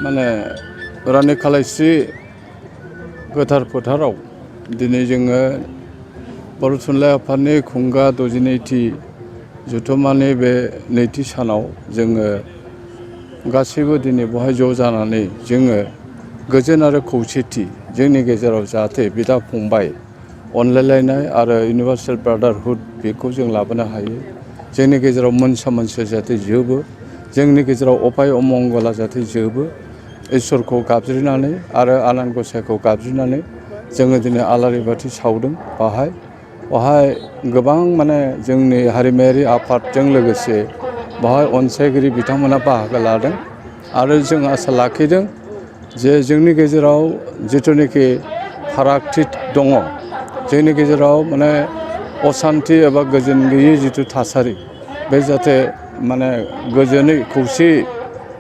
माने रानि खालायस्रि गोथार फोथाराव दिनै जोङो बर' थुनलाइ आफादनि खुंगा 62थि जथुम्मानि बे नैथि सानाव जोङो गासैबो दिनै बहाय ज' जानानै जोङो गोजोन आरो खौसेथि जोंनि गेजेराव जाहाथे बिदा फंबाय अनलायलायनाय आरो इउनिभार्सेल ब्रादारहुड बेखौ जों लाबोनो हायो। जोंनि गेजेराव मोनसा मोनसि जाहाथे जोबो, जोंनि गेजेराव अपाय अमंगला जाहाथे जोबो, इसोरखौ गाबज्रिनानै आरो आनान गसाइखौ गाबज्रिनानै जोङो दिनै आलारि बाथि सावदों। बाहाय गोबां माने जोंनि हारिमायारि आफादजों लोगोसे बाहाय अनसायगिरि बिथांमोना बाहागो लादों आरो जों आसा लाखिदों जे जोंनि गेजेराव जिथुनिखि फारागथि दङ, जोंनि गेजेराव माने असान्थि एबा गोजोन गैयै जिथु थासारि बे जाहाथे माने गोजोनै खौसेयै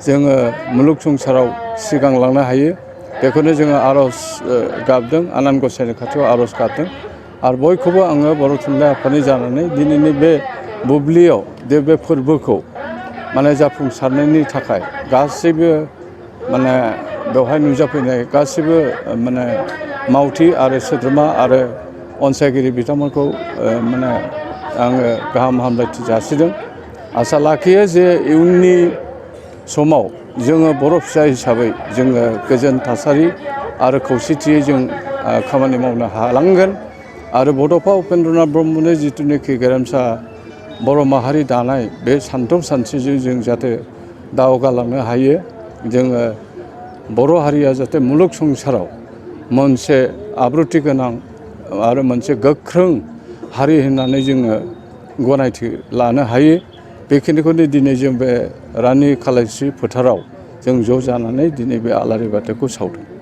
जोङो मुलुग संसाराव सिगांलांनो हायो। बेखौनो जोङो आर'ज गाबदों, आनान गसाइनि खाथियाव आर'ज गाबदों। आरो बयखौबो आङो बर' थुनलाइ आफादनि जानानै दिनैनि बे बुब्लियाव बे फोरबोखौ माने जाफुंसारनायनि थाखाय गासैबो माने बेवहाय नुजाफैनाय गासैबो माने मावथि आरो सोद्रोमा आरो अनसायगिरि बिथांमोनखौ माने आङो गाहाम हामलायथि जासिदों। आसा लाखियो जे इयुननि समाव जोङो बर' फिसा हिसाबै जोङो गोजोन थासारि आरो खौसेथियै जों खामानि मावनो हालांगोन। आरो बड'फा उपेन्द्रनाथ ब्रह्मनि जिथुनिखि गेरेमसा बर' माहारि दानाय बे सानथौ सानस्रिजों जों जाहाथे दावगालांनो हायो। जोङो बर' हारिया जाहाथे मुलुग संसाराव मोनसे आब्रुथि गोनां आरो मोनसे गोख्रों हारि होननानै जोङो गनायथि लानो हायो। बेखिनिखौनो दिनै जों बे रानि खालायस्रि फोथाराव जों ज' जानानै दिनै बे आलारि बाथिखौ सावदों।